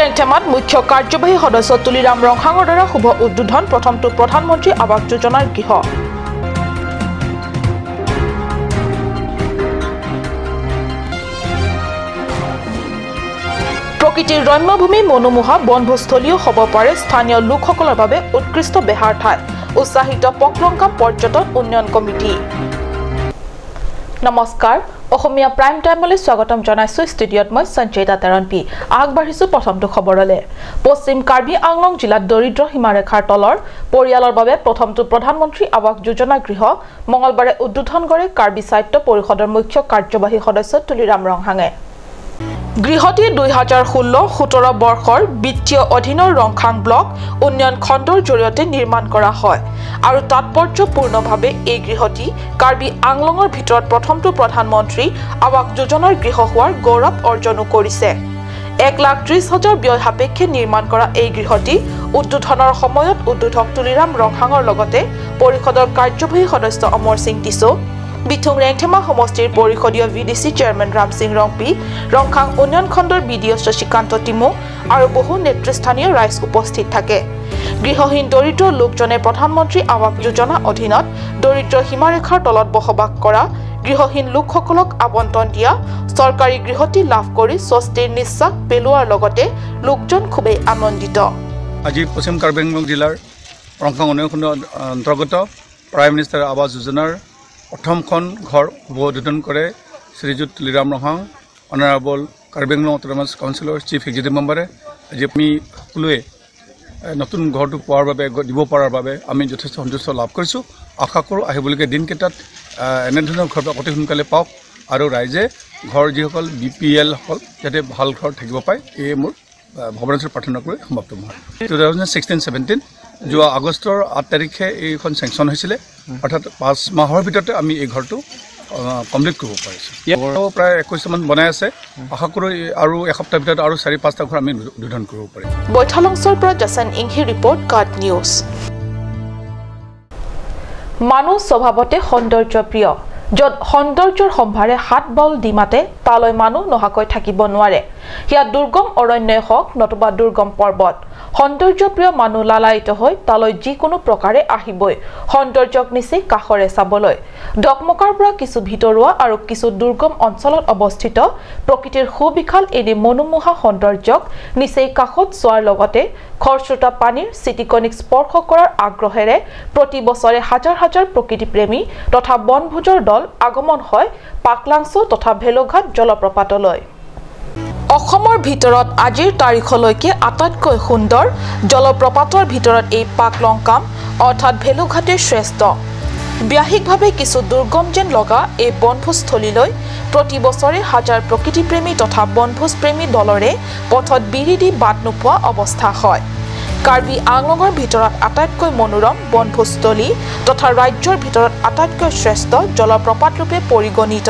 ৰেংথেমাত মুখ্য কাৰ্যবাহী সদস্য তুলিৰাম ৰংহাঙৰ দ্বাৰা শুভ উদ্বোধন প্ৰথমটো প্ৰধানমন্ত্ৰী আৱাস যোজনাৰ গৃহ। প্ৰকৃতিৰ ৰম্যভূমি মনোমোহা বনভোজস্থলীও হ'ব পাৰে স্থানীয় লোকসকলৰ বাবে উৎকৃষ্ট বেহাৰ ঠাই, উৎসাহিত পকলংকা পৰ্যটন উন্নয়ন কমিটি। নমস্কাৰ, অসমীয়া প্ৰাইম টাইমলৈ স্বাগতম জনাইছো। ষ্টুডিঅ'ত মই সঞ্চয়িতা তেৰণপি। আগবাঢ়িছো প্ৰথমটো খবৰলৈ। পশ্চিম কাৰ্বি আংলং জিলাত দৰিদ্ৰ সীমাৰেখাৰ তলৰ পৰিয়ালৰ বাবে প্ৰথমটো প্ৰধানমন্ত্ৰী আৱাস যোজনা গৃহ মঙলবাৰে উদ্বোধন কৰে কাৰ্বি সাহিত্য পৰিষদৰ মুখ্য কাৰ্যবাহী সদস্য তুলিৰাম ৰংহাঙে। গৃহটি 2016-17 বৰ্ষৰ বিত্তীয় অধীনৰ ৰংখাং ব্লক উন্নয়ন খণ্ডৰ জৰিয়তে নিৰ্মাণ কৰা হয় আৰু তাৎপৰ্যপূৰ্ণভাৱে এই গৃহটি কাৰ্বি আংলঙৰ ভিতৰত প্ৰথমটো প্ৰধানমন্ত্ৰী আৱাস যোজনাৰ গৃহ হোৱাৰ গৌৰৱ অৰ্জনো কৰিছে। 1,30,000 ব্যয় সাপেক্ষে নিৰ্মাণ কৰা এই গৃহটি উদ্বোধনৰ সময়ত উদ্বোধক তুলিৰাম ৰংহাঙৰ লগতে পৰিষদৰ কাৰ্যবাহী সদস্য অমৰ সিং টিছো, বিথুং ৰেংথেমা সমষ্টিৰ পৰিষদীয় ভিডিচি চেয়াৰমেন ৰামসিং ৰংপি, ৰংখাং উন্নয়ন খণ্ডৰ বিডিঅ' শশীকান্ত টিমু আৰু বহু নেতৃস্থানীয় ৰাইজ উপস্থিত থাকে। গৃহহীন দৰিদ্ৰ লোকজনে প্ৰধানমন্ত্ৰী আৱাস যোজনা অধীনত দৰিদ্ৰ সীমাৰেখাৰ তলত বসবাস কৰা গৃহহীন লোকসকলক আবণ্টন দিয়া চৰকাৰী গৃহটি লাভ কৰি স্বস্তিৰ নিশ্বাস পেলোৱাৰ লগতে লোকজন খুবেই আনন্দিত। আজি পশ্চিম কাৰ্বি আংলং জিলাৰ ৰংখাং উন্নয়ন খণ্ডৰ অন্তৰ্গত প্ৰাইম মিনিষ্টাৰ আৱাস যোজনাৰ প্ৰথমখন ঘৰ শুভ উদ্বোধন কৰে শ্ৰীযুত তুলিৰাম ৰংহাং, অনাৰেবল কাৰ্বি আংলং অট'নমাছ কাউন্সিলৰ চিফ এক্সিকিউটিভ মেম্বাৰে। আজি আমি সকলোৱে নতুন ঘৰটো পোৱাৰ বাবে, দিব পৰাৰ বাবে আমি যথেষ্ট সন্তুষ্ট লাভ কৰিছোঁ। আশা কৰোঁ আহিবলগীয়া দিনকেইটাত এনেধৰণৰ ঘৰ অতি সোনকালে পাওক আৰু ৰাইজে ঘৰ যিসকল বি পি এলসকল যাতে ভাল ঘৰ থাকিব পায়, এয়ে মোৰ ভগৱানৰ ওচৰত প্ৰাৰ্থনা কৰি সমাপ্ত হয়। 2016-17 যোৱা আগষ্টৰ 8 তাৰিখে এইখন চেংচন হৈছিলে, অৰ্থাৎ 5 মাহৰ ভিতৰতে আমি এই ঘৰটো কমপ্লিট কৰিব পাৰিছোঁ। প্ৰায় 21টামান বনাই আছে। আশা কৰোঁ আৰু এসপ্তাহৰ ভিতৰত আৰু 4-5টা ঘৰ আমি উদ্বোধন কৰিব পাৰিম। বৈঠালংছৰ পৰা জাছন ইংহি ৰিপৰ্ট, গাৰ্ড নিউজ। মানুহ স্বভাৱতে সৌন্দৰ্যপ্ৰিয়, য'ত সৌন্দৰ্যৰ সম্ভাৰে হাত বাউল দি মাতে তালৈ মানুহ নহাকৈ থাকিব নোৱাৰে। সেয়া দুৰ্গম অৰণ্যই হওক নতুবা দুৰ্গম পৰ্বত, সৌন্দৰ্যপ্ৰিয় মানুহ লালায়িত হৈ তালৈ যিকোনো প্ৰকাৰে আহিবই সৌন্দৰ্যক নিচেই কাষৰে চাবলৈ। ডকমকাৰ পৰা কিছু ভিতৰুৱা আৰু কিছু দুৰ্গম অঞ্চলত অৱস্থিত প্ৰকৃতিৰ সুবিশাল এনে মনোমোহা সৌন্দৰ্যক নিচেই কাষত চোৱাৰ লগতে খৰস্ৰোতা পানীৰ চিটিকনিক স্পৰ্শ কৰাৰ আগ্ৰহেৰে প্ৰতি বছৰে হাজাৰ হাজাৰ প্ৰকৃতিপ্ৰেমী তথা বনভোজৰ দল আগমন হয় পাকলাংছ তথা ভেলুঘাট জলপ্ৰপাতলৈ। অসমৰ ভিতৰত আজিৰ তাৰিখলৈকে আটাইতকৈ সুন্দৰ জলপ্ৰপাতৰ ভিতৰত এই পাকলংকাম অৰ্থাৎ ভেলুঘাটেই শ্ৰেষ্ঠ। ব্যাহিকভাৱে কিছু দুৰ্গম যেন লগা এই বনভোজস্থলীলৈ প্ৰতি বছৰে হাজাৰ প্ৰকৃতিপ্ৰেমী তথা বনভোজপ্ৰেমী দলৰে পথত বিৰি দি বাট নোপোৱা অৱস্থা হয়। কাৰ্বি আংলঙৰ ভিতৰত আটাইতকৈ মনোৰম বনভোজস্থলী তথা ৰাজ্যৰ ভিতৰত আটাইতকৈ শ্ৰেষ্ঠ জলপ্ৰপাতৰূপে পৰিগণিত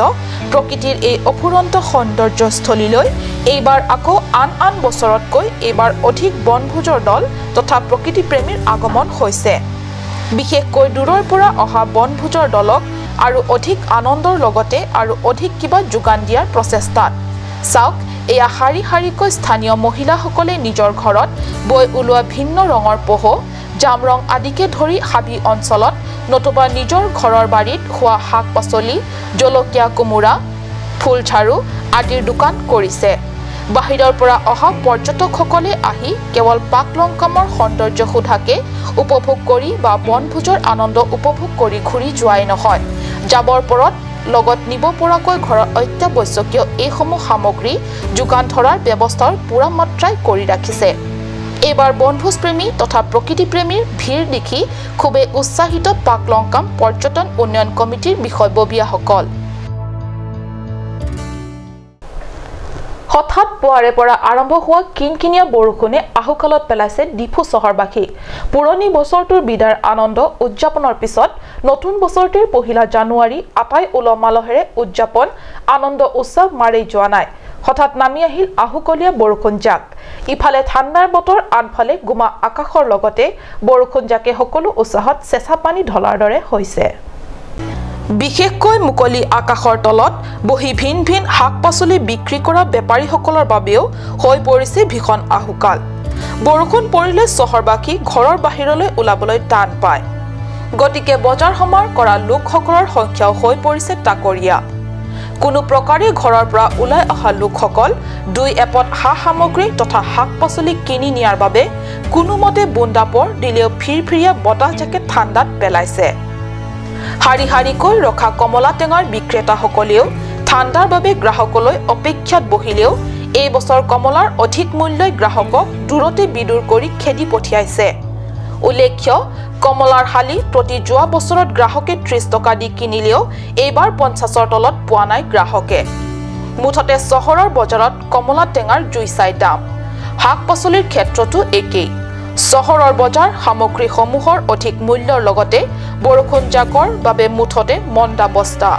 প্ৰকৃতিৰ এই অফুৰন্ত সৌন্দৰ্যস্থলীলৈ এইবাৰ আকৌ আন আন বছৰতকৈ এইবাৰ অধিক বনভোজৰ দল তথা প্ৰকৃতিপ্ৰেমীৰ আগমন হৈছে। বিশেষকৈ দূৰৰ পৰা অহা বনভোজৰ দলক আৰু অধিক আনন্দৰ লগতে আৰু অধিক কিবা যোগান দিয়াৰ প্ৰচেষ্টাত চাওক, এয়া শাৰী শাৰীকৈ স্থানীয় মহিলাসকলে নিজৰ ঘৰত বৈ ওলোৱা ভিন্ন ৰঙৰ পহ, জামৰং আদিকে ধৰি হাবি অঞ্চলত নতুবা নিজৰ ঘৰৰ বাৰীত হোৱা শাক পাচলি, জলকীয়া, কোমোৰা, ফুলঝাৰু আদিৰ দোকান কৰিছে। বাহিৰৰ পৰা অহা পৰ্যটকসকলে আহি কেৱল পাকলংকামৰ সৌন্দৰ্য সোধাকে উপভোগ কৰি বা বনভোজৰ আনন্দ উপভোগ কৰি ঘূৰি যোৱাই নহয়, যাবৰ পৰত লগত নিব পৰাকৈ ঘৰৰ অত্যাৱশ্যকীয় এইসমূহ সামগ্ৰী যোগান ধৰাৰ ব্যৱস্থাৰ পূৰা মাত্ৰাই কৰি ৰাখিছে। এইবাৰ বনভোজপ্ৰেমী তথা প্ৰকৃতিপ্ৰেমীৰ ভিৰ দেখি খুবেই উৎসাহিত পাকলংকাম পৰ্যটন উন্নয়ন কমিটিৰ বিষয়ববীয়াসকল। হঠাৎ পুৱাৰে পৰা আৰম্ভ হোৱা কিনকিনীয়া বৰষুণে আহুকালত পেলাইছে ডিফু চহৰবাসী। পুৰণি বছৰটোৰ বিদায়ৰ আনন্দ উদযাপনৰ পিছত নতুন বছৰটিৰ 1 জানুৱাৰী আটাই উলহ মালহেৰে উদযাপন আনন্দ উৎসৱ মাৰি যোৱা নাই। হঠাৎ নামি আহিল আহুকলীয়া বৰষুণ জাক। ইফালে ঠাণ্ডাৰ বতৰ, আনফালে গোমা আকাশৰ লগতে বৰষুণ জাকে সকলো উৎসাহত চেঁচা পানী ঢলাৰ দৰে হৈছে। বিশেষকৈ মুকলি আকাশৰ তলত বহি ভিন ভিন শাক পাচলি বিক্ৰী কৰা বেপাৰীসকলৰ বাবেও হৈ পৰিছে ভীষণ আহুকাল। বৰষুণ পৰিলে চহৰবাসী ঘৰৰ বাহিৰলৈ ওলাবলৈ টান পায়। গতিকে বজাৰ সমাৰ কৰা লোকসকলৰ সংখ্যাও হৈ পৰিছে তাকৰীয়া। কোনো প্ৰকাৰে ঘৰৰ পৰা ওলাই অহা লোকসকল দুই এপদ সা সামগ্ৰী তথা শাক পাচলি কিনি নিয়াৰ বাবে কোনোমতে বোন্দাপৰ দিলেও ফিৰফিৰিয়া বতাহজাকে ঠাণ্ডাত পেলাইছে। শাৰী শাৰীকৈ ৰখা কমলা টেঙাৰ বিক্ৰেতাসকলেও ঠাণ্ডাৰ বাবে গ্ৰাহকলৈ অপেক্ষাত বহিলেও এই বছৰ কমলাৰ অধিক মূল্যই গ্ৰাহকক দূৰতে বিদূৰ কৰি খেদি পঠিয়াইছে। উল্লেখ্য, কমলাৰ শালি প্ৰতি যোৱা বছৰত গ্ৰাহকে 30 টকা দি কিনিলেও এইবাৰ 50ৰ তলত পোৱা নাই গ্ৰাহকে। মুঠতে চহৰৰ বজাৰত কমলা টেঙাৰ জুই চাই দাম। শাক পাচলিৰ ক্ষেত্ৰতো একেই। চহৰৰ বজাৰ সামগ্ৰীসমূহৰ অধিক মূল্যৰ লগতে বৰষুণ জাকৰ বাবে মুঠতে মন্দাৱস্থা।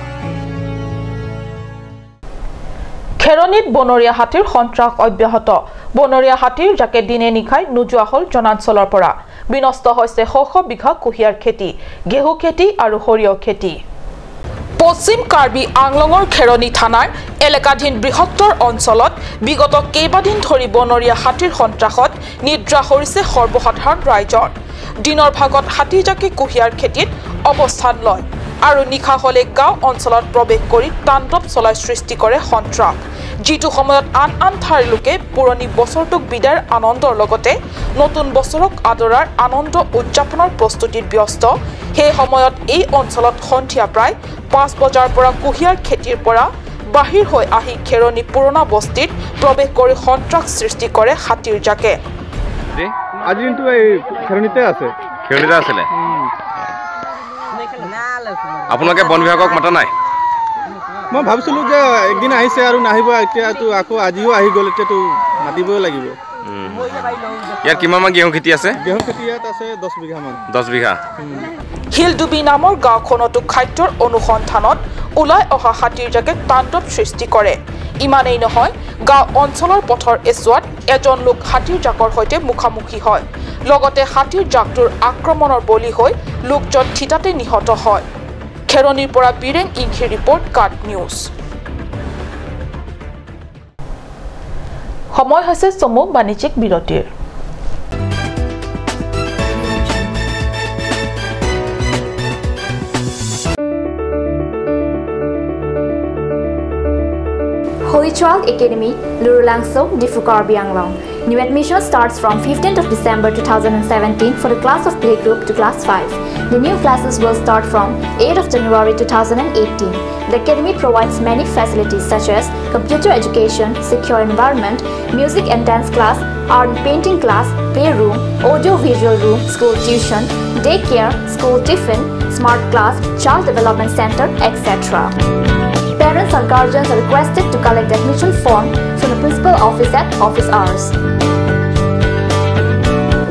খেৰণিত বনৰীয়া হাতীৰ সন্ত্ৰাস অব্যাহত। বনৰীয়া হাতীৰ জাকে দিনে নিশাই নোযোৱা হ'ল জনাঞ্চলৰ পৰা। বিনষ্ট হৈছে শ শ বিঘা কুঁহিয়াৰ খেতি, ঘেঁহু খেতি আৰু সৰিয়হ খেতি। পশ্চিম কাৰ্বি আংলঙৰ খেৰণি থানাৰ এলেকাধীন বৃহত্তৰ অঞ্চলত বিগত কেইবাদিন ধৰি বনৰীয়া হাতীৰ সন্ত্ৰাসত নিদ্ৰা হৰিছে সৰ্বসাধাৰণ ৰাইজৰ। দিনৰ ভাগত হাতীজাকে কুঁহিয়াৰ খেতিত অৱস্থান লয় আৰু নিশা হ'লে গাঁও অঞ্চলত প্ৰৱেশ কৰি তাণ্ডৱ চলাই সৃষ্টি কৰে সন্ত্ৰাস। যিটো সময়ত আন আন ঠাইৰ লোকে পুৰণি বছৰটোক বিদায়ৰ আনন্দৰ লগতে নতুন বছৰক আদৰাৰ আনন্দ উদযাপনৰ প্ৰস্তুতিত ব্যস্ত, সেই সময়ত এই অঞ্চলত সন্ধিয়া প্ৰায় 5 বজাৰ পৰা কুঁহিয়াৰ খেতিৰ পৰা বাহিৰ হৈ আহি খেৰণি পুৰণা বস্তিত প্ৰৱেশ কৰি সন্ত্ৰাস সৃষ্টি কৰে হাতীৰ জাকে। আজি দিনটো এই খেৰণিতে আছে। খেৰণিতে আছিলে। আপোনালোকে বন বিভাগক মাতা নাই? মই ভাবিছিলোঁ যে একদিন আহিছে আৰু নাহিব, এতিয়াতো আকৌ আজিও আহি গ'ল, এতিয়াতো মাতিবই লাগিব। ইয়াত কিমানমান ঘেঁহু খেতি আছে? ঘেঁহু খেতি ইয়াত আছে 10 বিঘামান। 10 বিঘা। শিলডুবি নামৰ গাঁওখনতো খাদ্যৰ অনুসন্ধানত ওলাই অহা হাতীৰ জাকে তাণ্ডৱ সৃষ্টি কৰে। ইমানেই নহয়, গাঁও অঞ্চলৰ পথৰ এচোৱাত এজন লোক হাতীৰ জাকৰ সৈতে মুখামুখি হয়। লগতে হাতীৰ জাকটোৰ আক্ৰমণৰ বলি হৈ লোকজন থিতাতে নিহত হয়। খেৰণিৰ পৰা বীৰেণ ইংখিৰ ৰিপৰ্ট, কাট নিউজ। সময় হৈছে চমু বাণিজ্যিক বিৰতিৰ। Holy Child Academy, Lurulangso, Diphu Karbi Anglong. New admission starts from 15th of December 2017 for the class of playgroup to class 5. The new classes will start from 8th of January 2018. The academy provides many facilities such as computer education, secure environment, music and dance class, art and painting class, playroom, audio-visual room, school tuition, daycare, school tiffin, smart class, child development center, etc. Parents or guardians are requested to collect the admission form from the principal office at office hours.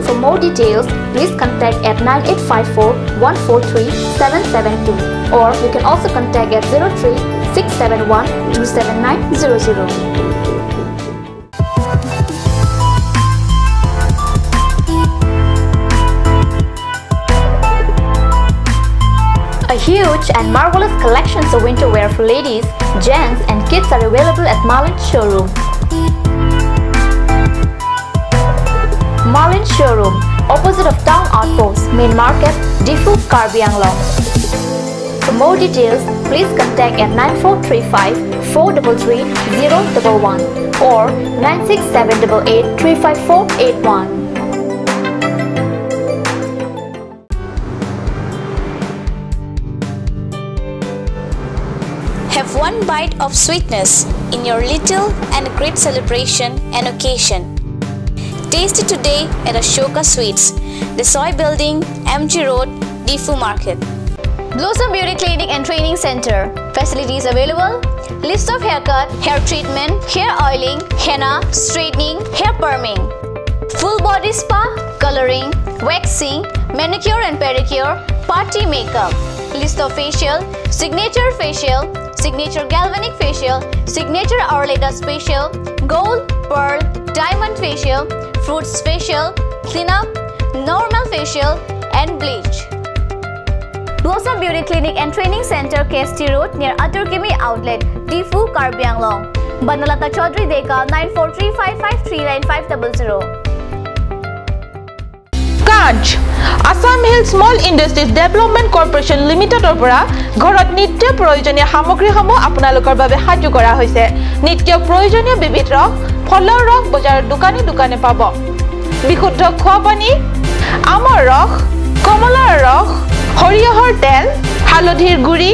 For more details, please contact at 9854 143 772 or you can also contact at 03 671 27900. A huge and marvelous collections of winter wear for ladies, gents and kids are available at Marlin Showroom. Marlin Showroom, opposite of Town Outpost, Main Market, Diphu, Karbi Anglong. For more details, please contact at 9435 433 011 or 96788 35481. Have one bite of sweetness in your little and great celebration and occasion. Taste it today at Ashoka Sweets, the Soy Building, MG Road, Diphu Market. Blossom Beauty Clinic and Training Center. Facilities available: list of haircut, hair treatment, hair oiling, henna, straightening, hair perming, full body spa, coloring, waxing, manicure and pedicure, party makeup. List of facial, signature facial, signature galvanic facial, signature Arleta facial, gold, pearl, diamond facial, fruits facial, cleanup, normal facial and bleach. Blossom Beauty Clinic and Training Center, KST Road, near Aturkimi Outlet, Tifu, Karbi Anglong. Banalata Chaudhary Deka, 9435539500. Kanch Assam Hill Small Industries Development Corporation লিমিটেডৰ পৰা ঘৰত নিত্য প্ৰয়োজনীয় সামগ্ৰীসমূহ আপোনালোকৰ বাবে সাজু কৰা হৈছে। নিত্য প্ৰয়োজনীয় বিবিধ ৰস, ফলৰ ৰস বজাৰৰ দোকানে দোকানে পাব। বিশুদ্ধ খোৱা পানী, আমৰ ৰস, কমলাৰ ৰস, সৰিয়হৰ তেল, হালধিৰ গুড়ি,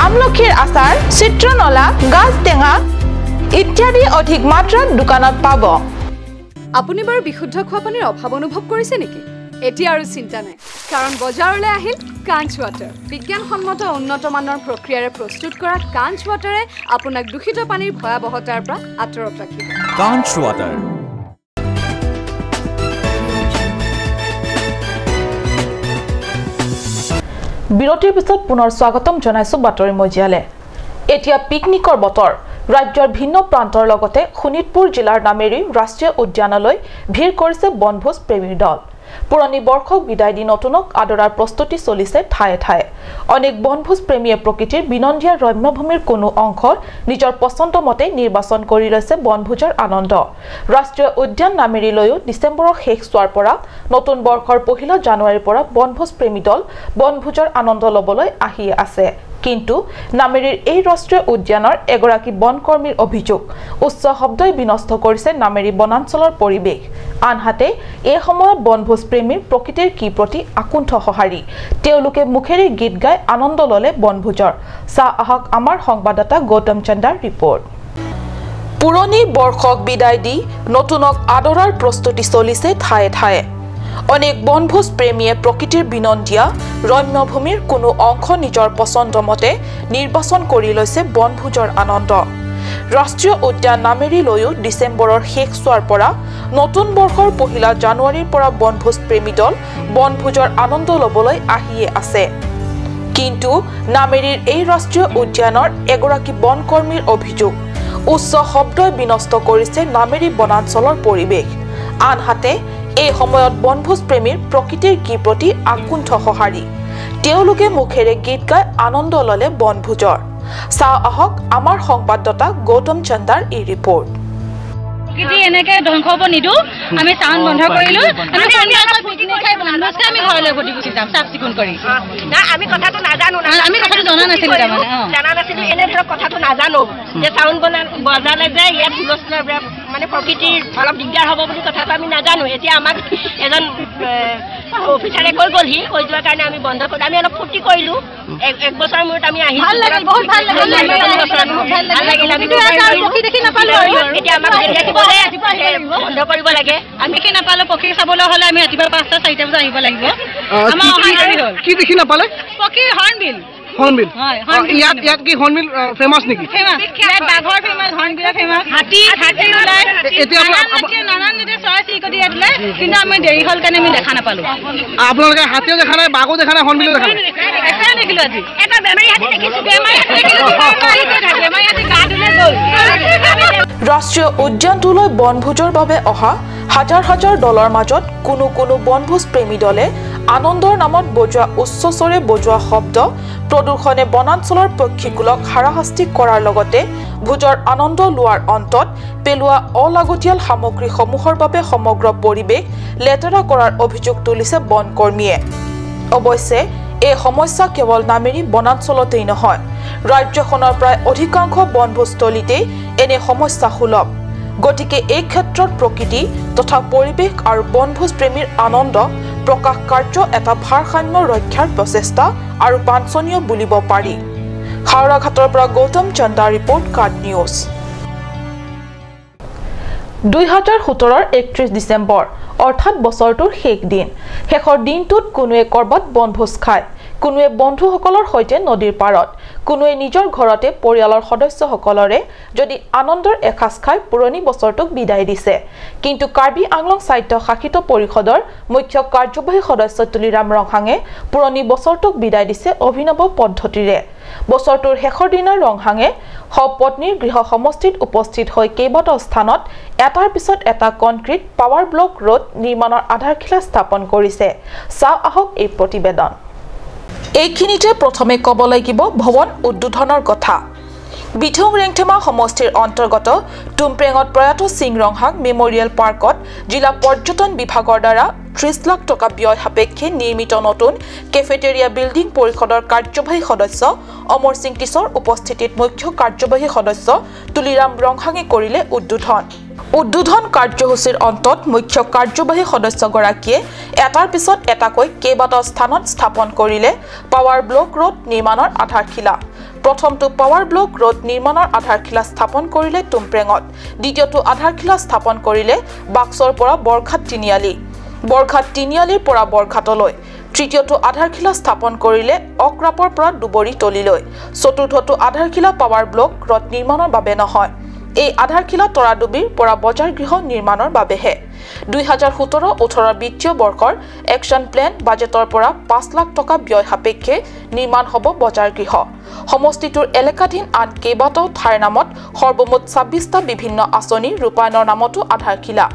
আমলখিৰ আচাৰ, চিত্ৰনলা, গাজ টেঙা ইত্যাদি অধিক মাত্ৰাত দোকানত পাব। আপুনি বাৰু বিশুদ্ধ খোৱা পানীৰ অভাৱ অনুভৱ কৰিছে নেকি? এতিয়া আৰু চিন্তা নাই, কাৰণ বজাৰলৈ আহিল কাঞ্চ ৱাটাৰ। বিজ্ঞানসন্মত উন্নত মানৰ প্ৰক্ৰিয়াৰে প্ৰস্তুত কৰা কাঞ্চ ৱাটাৰে আপোনাক দূষিত পানীৰ ভয়াৱহতাৰ পৰা আঁতৰত ৰাখিব। কাঞ্চ ৱাটাৰ। বিৰতিৰ পিছত পুনৰ স্বাগতম জনাইছো বাতৰি মজিয়ালে। এতিয়া পিকনিকৰ বতৰ। ৰাজ্যৰ ভিন্ন প্ৰান্তৰ লগতে শোণিতপুৰ জিলাৰ নামেৰি ৰাষ্ট্ৰীয় উদ্যানলৈ ভিৰ কৰিছে বনভোজ প্ৰেমীৰ দল। পুৰণি বৰ্ষক বিদায় দি নতুনক আদৰাৰ প্ৰস্তুতি চলিছে ঠায়ে ঠায়ে। অনেক বনভোজ প্ৰেমীয়ে প্ৰকৃতিৰ বিনন্দীয়া ৰম্যভূমিৰ কোনো অংশ নিজৰ পচন্দ মতে নিৰ্বাচন কৰি লৈছে বনভোজৰ আনন্দ। ৰাষ্ট্ৰীয় উদ্যান নামেৰিলৈও ডিচেম্বৰৰ শেষ চোৱাৰ পৰা নতুন বৰ্ষৰ 1 জানুৱাৰীৰ পৰা বনভোজ প্ৰেমী দল বনভোজৰ আনন্দ ল'বলৈ আহি আছে। কিন্তু নামেৰিৰ এই ৰাষ্ট্ৰীয় উদ্যানৰ এগৰাকী বনকৰ্মীৰ অভিযোগ, উচ্চ শব্দই বিনষ্ট কৰিছে নামেৰি বনাঞ্চলৰ পৰিৱেশ। আনহাতে এই সময়ত বনভোজ প্ৰেমীৰ প্ৰকৃতিৰ কি প্ৰতি আকুণ্ঠ সঁহাৰি, তেওঁলোকে মুখেৰে গীত গাই আনন্দ ল'লে বনভোজৰ। চাহ আহক আমাৰ সংবাদদাতা গৌতম চন্দাৰ ৰিপৰ্ট। পুৰণি বৰ্ষক বিদায় দি নতুনক আদৰাৰ প্ৰস্তুতি চলিছে ঠায়ে ঠায়ে। অনেক বনভোজ প্ৰেমীয়ে প্ৰকৃতিৰ বিনন্দীয়া ৰম্যভূমিৰ কোনো অংশ নিজৰ পচন্দ মতে নিৰ্বাচন কৰি লৈছে বনভোজৰ আনন্দ। ৰাষ্ট্ৰীয় উদ্যান নামেৰিলৈও ডিচেম্বৰৰ শেষ চোৱাৰ পৰা নতুন বৰ্ষৰ 1 জানুৱাৰীৰ পৰা বনভোজ প্ৰেমী দল বনভোজৰ আনন্দ ল'বলৈ আহিয়ে আছে। কিন্তু নামেৰিৰ এই ৰাষ্ট্ৰীয় উদ্যানৰ এগৰাকী বনকৰ্মীৰ অভিযোগ, উচ্চ শব্দই বিনষ্ট কৰিছে নামেৰি বনাঞ্চলৰ পৰিৱেশ। আনহাতে এই সময়ত বনভোজ প্ৰেমীৰ প্ৰকৃতিৰ কি প্ৰতি আকুণ্ঠ সঁহাৰি, তেওঁলোকে মুখেৰে গীত গাই আনন্দ ল'লে বনভোজৰ। চাওঁ আহক আমাৰ সংবাদদাতা গৌতম চন্দাৰ এই ৰিপৰ্ট। প্ৰকৃতি এনেকে ধ্বংস হ'ব নিদিওঁ, আমি চাউণ্ড বন্ধ কৰিলো, আমি আমি ঘৰলৈ উভতি গুচি যাম চাফ চিকুণ কৰি। আমি কথাটো নাজানো, আমি কথাটো জনা নাছিলো, তাৰমানে জানা নাছিলো, এনে ধৰক কথাটো নাজানো যে চাউণ্ড বজালে যে ইয়াত হুলস্থুল মানে প্ৰকৃতিৰ অলপ দিগদাৰ হ'ব বুলি কথাটো আমি নাজানো। এতিয়া আমাক এজন অফিচাৰে কৈ গ'লহি, কৈ যোৱাৰ কাৰণে আমি বন্ধ কৰিলোঁ, আমি অলপ ফূৰ্তি কৰিলোঁ। এক বছৰৰ মূৰত আমি আহিছোঁ, ভাল লাগিল। আমি এতিয়া আমাক বন্ধ কৰিব লাগে, আমি দেখি নাপালো। পক্ষী চাবলৈ হ'লে আমি ৰাতিপুৱা 5টা 4টা বজাত আহিব লাগিব। আমাৰ অহা দেৰি হ'ল। কি দেখি নাপালে? পক্ষী হৰ্ণবিল। হৰ্ণবিল ইয়াত, ইয়াত কি হৰ্ণবিল ফেমাছ নেকি? ফেমাছ। ইয়াত বাঘৰ ফেমাছ, হৰ্ণবিলৰ ফেমাছ, হাতী হাতী ওলাই। এতিয়া নানান জাতীয় চৰাই চিৰিকটি ইয়াত ওলাই, কিন্তু আমি দেৰি হ'ল কাৰণে আমি দেখা নাপালো। আপোনালোকে হাতীও দেখা নাই, বাঘো দেখা নাই, হৰ্ণবিলো দেখা নাই? এটাই দেখিলো আজি, এটা বেমাৰী হাতী দেখিছো, বেমাৰী হাতী দেখিলো, বেমাৰী হাতী গা ধুলে গ'ল। ৰাষ্ট্ৰীয় উদ্যানটোলৈ বনভোজৰ বাবে অহা হাজাৰ হাজাৰ দলৰ মাজত কোনো কোনো বনভোজ প্ৰেমী দলে আনন্দৰ নামত বজোৱা উচ্চস্বৰে বজোৱা শব্দ প্ৰদূষণে বনাঞ্চলৰ পক্ষীকুলক হাৰাশাস্তি কৰাৰ লগতে ভোজৰ আনন্দ লোৱাৰ অন্তত পেলোৱা অলাগতিয়াল সামগ্ৰীসমূহৰ বাবে সমগ্ৰ পৰিৱেশ লেতেৰা কৰাৰ অভিযোগ তুলিছে বনকৰ্মীয়ে। অৱশ্যে এই সমস্যা কেৱল নামেৰি বনাঞ্চলতেই নহয়, ৰাজ্যখনৰ প্ৰায় অধিকাংশ বনভোজস্থলীতেই এনে সমস্যা সুলভ। গতিকে এই ক্ষেত্ৰত প্ৰকৃতি তথা পৰিৱেশ আৰু বনভোজ প্ৰেমীৰ আনন্দ প্ৰকাশ কাৰ্য এটা ভাৰসাম্য ৰক্ষাৰ প্ৰচেষ্টা আৰু বাঞ্ছনীয় বুলিব পাৰি। হাওৰাঘাটৰ পৰা গৌতম চন্দা ৰিপৰ্ট, কাট নিউজ। 2017 31 ডিচেম্বৰ অৰ্থাৎ বছৰটোৰ শেষ দিন। শেষৰ দিনটোত কোনোৱে কৰবাত বনভোজ খায়, কোনোৱে বন্ধুসকলৰ সৈতে নদীৰ পাৰত, কোনোৱে নিজৰ ঘৰতে পৰিয়ালৰ সদস্যসকলৰে যদি আনন্দৰ এসাঁজ খাই পুৰণি বছৰটোক বিদায় দিছে। কিন্তু কাৰ্বি আংলং স্বায়ত্ত শাসিত পৰিষদৰ মুখ্য কাৰ্যবাহী সদস্য তুলিৰাম ৰংহাঙে পুৰণি বছৰটোক বিদায় দিছে অভিনৱ পদ্ধতিৰে। বছৰটোৰ শেষৰ দিনা ৰংহাঙে সপত্নীৰ গৃহ সমষ্টিত উপস্থিত হৈ কেইবাটাও স্থানত এটাৰ পিছত এটা কনক্ৰিট পাৱাৰ ব্লক ৰোড নিৰ্মাণৰ আধাৰশিলা স্থাপন কৰিছে। চাওঁ আহক এই প্ৰতিবেদন। এইখিনিতে প্ৰথমে ক'ব লাগিব ভৱন উদ্বোধনৰ কথা। বিথুং ৰেংথেমা সমষ্টিৰ অন্তৰ্গত টুমপ্ৰেঙত প্ৰয়াত সিং ৰংহাং মেমৰিয়েল পাৰ্কত জিলা পৰ্যটন বিভাগৰ দ্বাৰা 30 লাখ টকা ব্যয় সাপেক্ষে নিৰ্মিত নতুন কেফেটেৰিয়া বিল্ডিং পৰিষদৰ কাৰ্যবাহী সদস্য অমৰ সিং টিছৰ উপস্থিতিত মুখ্য কাৰ্যবাহী সদস্য তুলিৰাম ৰংহাঙে কৰিলে উদ্বোধন। উদ্বোধন কাৰ্যসূচীৰ অন্তত মুখ্য কাৰ্যবাহী সদস্যগৰাকীয়ে এটাৰ পিছত এটাকৈ কেইবাটাও স্থানত স্থাপন কৰিলে পাৱাৰ ব্লক ৰোড নিৰ্মাণৰ আধাৰশিলা। প্ৰথমটো পাৱাৰ ব্লক ৰোড নিৰ্মাণৰ আধাৰশিলা স্থাপন কৰিলে টুমপ্ৰেঙত, দ্বিতীয়টো আধাৰশিলা স্থাপন কৰিলে বাক্সৰ পৰা বৰঘাট তিনিআলি, বৰঘাট তিনিআলিৰ পৰা বৰঘাটলৈ, তৃতীয়টো আধাৰশিলা স্থাপন কৰিলে অক্ৰাপৰ পৰা দুবৰি তলিলৈ, চতুৰ্থটো আধাৰশিলা পাৱাৰ ব্লক ৰোড নিৰ্মাণৰ বাবে নহয়, এই আধাৰশিলা তৰাডুবিৰ পৰা বজাৰ গৃহ নিৰ্মাণৰ বাবেহে। 2017-18 বিত্তীয় বৰ্ষৰ একশ্যন প্লেন বাজেটৰ পৰা 5 লাখ টকা ব্যয় সাপেক্ষে নিৰ্মাণ হ'ব বজাৰ গৃহ। সমষ্টিটোৰ এলেকাধীন আন কেইবাটাও ঠাইৰ নামত সৰ্বমুঠ 26টা বিভিন্ন আঁচনি ৰূপায়ণৰ নামতো আধাৰশিলা।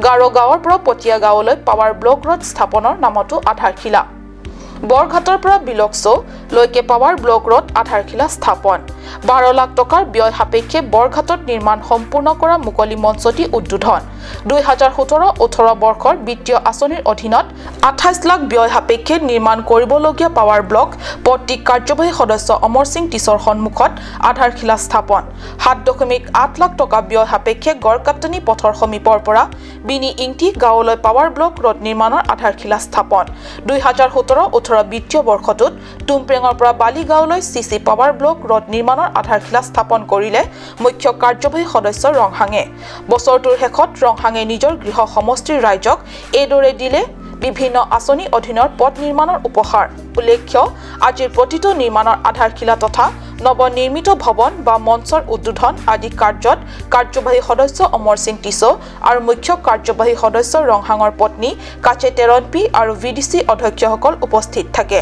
গাৰো গাঁৱৰ পৰা পতিয়া গাঁৱলৈ পাৱাৰ ব্লক ৰোড স্থাপনৰ নামতো আধাৰশিলা। বৰঘাটৰ পৰা বিলকচৌলৈকে পাৱাৰ ব্লক ৰোড আধাৰশিলা স্থাপন। 12 লাখ টকাৰ ব্যয় সাপেক্ষে বৰঘাটত নিৰ্মাণ সম্পূৰ্ণ কৰা মুকলি মঞ্চটি উদ্বোধন। 2017-18 বৰ্ষৰ বিত্তীয় আঁচনিৰ অধীনত 28 লাখ ব্যয় সাপেক্ষে নিৰ্মাণ কৰিবলগীয়া পাৱাৰ ব্লক পথটি কাৰ্যবাহী সদস্য অমৰ সিং টিছৰ সন্মুখত আধাৰশিলা স্থাপন। 7.8 লাখ টকা ব্যয় সাপেক্ষে গড়কাপ্তানি পথৰ সমীপৰ পৰা বিনি ইংটি গাঁৱলৈ পাৱাৰ ব্লক ৰোড নিৰ্মাণৰ আধাৰশিলা স্থাপন। 2017-18 বিত্তীয় বৰ্ষটোত টুমপ্ৰেঙৰ পৰা বালিগাঁৱলৈ চিচি পাৱাৰ ব্লক ৰোড নিৰ্মাণৰ আধাৰশিলা স্থাপন কৰিলে মুখ্য কাৰ্যবাহী সদস্য ৰংহাঙে। বছৰটোৰ শেষত ৰংহাঙে নিজৰ গৃহ সমষ্টিৰ ৰাইজক এইদৰে দিলে বিভিন্ন আঁচনি অধীনৰ পথ নিৰ্মাণৰ উপহাৰ। উল্লেখ্য, আজিৰ প্ৰতিটো নিৰ্মাণৰ আধাৰশিলা তথা নৱনিৰ্মিত ভৱন বা মঞ্চৰ উদ্বোধন আদি কাৰ্যত কাৰ্যবাহী সদস্য অমৰ সিং টিছ আৰু মুখ্য কাৰ্যবাহী সদস্য ৰংহাঙৰ পত্নী কাচে তেৰণপি আৰু VDC অধ্যক্ষসকল উপস্থিত থাকে।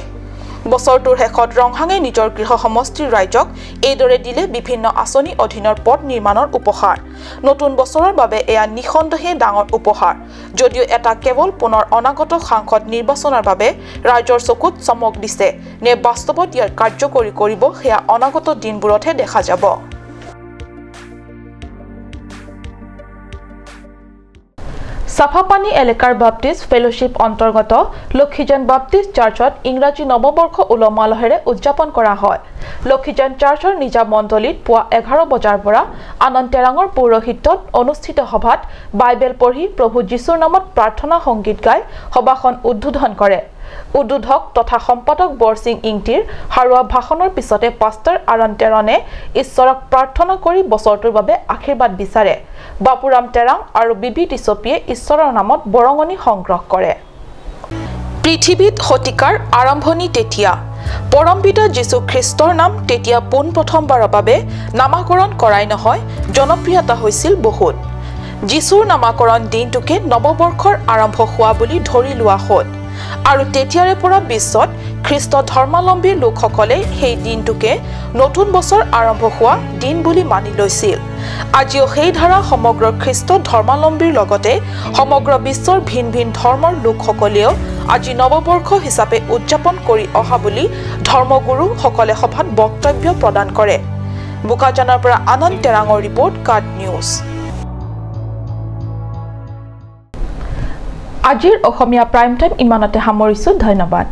বছৰটোৰ শেষত ৰংহাঙে নিজৰ গৃহ সমষ্টিৰ ৰাইজক এইদৰে দিলে বিভিন্ন আঁচনি অধীনৰ পথ নিৰ্মাণৰ উপহাৰ। নতুন বছৰৰ বাবে এয়া নিঃসন্দেহে ডাঙৰ উপহাৰ, যদিও এটা কেৱল পুনৰ অনাগত সাংসদ নিৰ্বাচনৰ বাবে ৰাইজৰ চকুত চমক দিছে নে বাস্তৱত ইয়াৰ কাৰ্যকৰী কৰিব সেয়া অনাগত দিনবোৰতহে দেখা যাব। চাফাপানী এলেকাৰ বাপ্টিষ্ট ফেলোশ্বিপ অন্তৰ্গত লক্ষীজান বাপ্টিষ্ট চাৰ্চত ইংৰাজী নৱবৰ্ষ উলহ মালহেৰে উদযাপন কৰা হয়। লক্ষীজান চাৰ্চৰ নিজা মণ্ডলীত পুৱা 11 বজাৰ পৰা আনন্দ তেৰাঙৰ পৌৰোহিত্যত অনুষ্ঠিত সভাত বাইবেল পঢ়ি প্ৰভু যীশুৰ নামত প্ৰাৰ্থনা সংগীত গাই সভাখন উদ্বোধন কৰে। উদ্বোধক তথা সম্পাদক বৰসিং ইংটিৰ হাৰুৱা ভাষণৰ পিছতে পাষ্টাৰ আৰণ তেৰণে ঈশ্বৰক প্ৰাৰ্থনা কৰি বছৰটোৰ বাবে আশীৰ্বাদ বিচাৰে। বাপুৰাম তেৰাং আৰু বিবি টিচপিয়ে ঈশ্বৰৰ নামত বৰঙণি সংগ্ৰহ কৰে। পৃথিৱীত শতিকাৰ আৰম্ভণি তেতিয়া পৰমপিতা যীশু খ্ৰীষ্টৰ নাম তেতিয়া পোনপ্ৰথমবাৰৰ বাবে নামাকৰণ কৰাই নহয়, জনপ্ৰিয়তা হৈছিল বহুত। যীশুৰ নামাকৰণ দিনটোকে নৱবৰ্ষৰ আৰম্ভ হোৱা বুলি ধৰি লোৱা হ'ল আৰু তেতিয়াৰে পৰা বিশ্বত খ্ৰীষ্ট ধৰ্মাৱলম্বী লোকসকলে সেই দিনটোকে নতুন বছৰ আৰম্ভ হোৱা দিন বুলি মানি লৈছিল। আজিও সেই ধাৰা সমগ্ৰ খ্ৰীষ্ট ধৰ্মাৱলম্বীৰ লগতে সমগ্ৰ বিশ্বৰ ভিন ভিন ধৰ্মৰ লোকসকলেও আজি নৱবৰ্ষ হিচাপে উদযাপন কৰি অহা বুলি ধৰ্মগুৰুসকলে সভাত বক্তব্য প্ৰদান কৰে। বোকাজানৰ পৰা আনন্দ তেৰাঙৰ ৰিপৰ্ট, কাট নিউজ। আজিৰ অসমীয়া প্ৰাইম টাইম ইমানতে সামৰিছোঁ। ধন্যবাদ।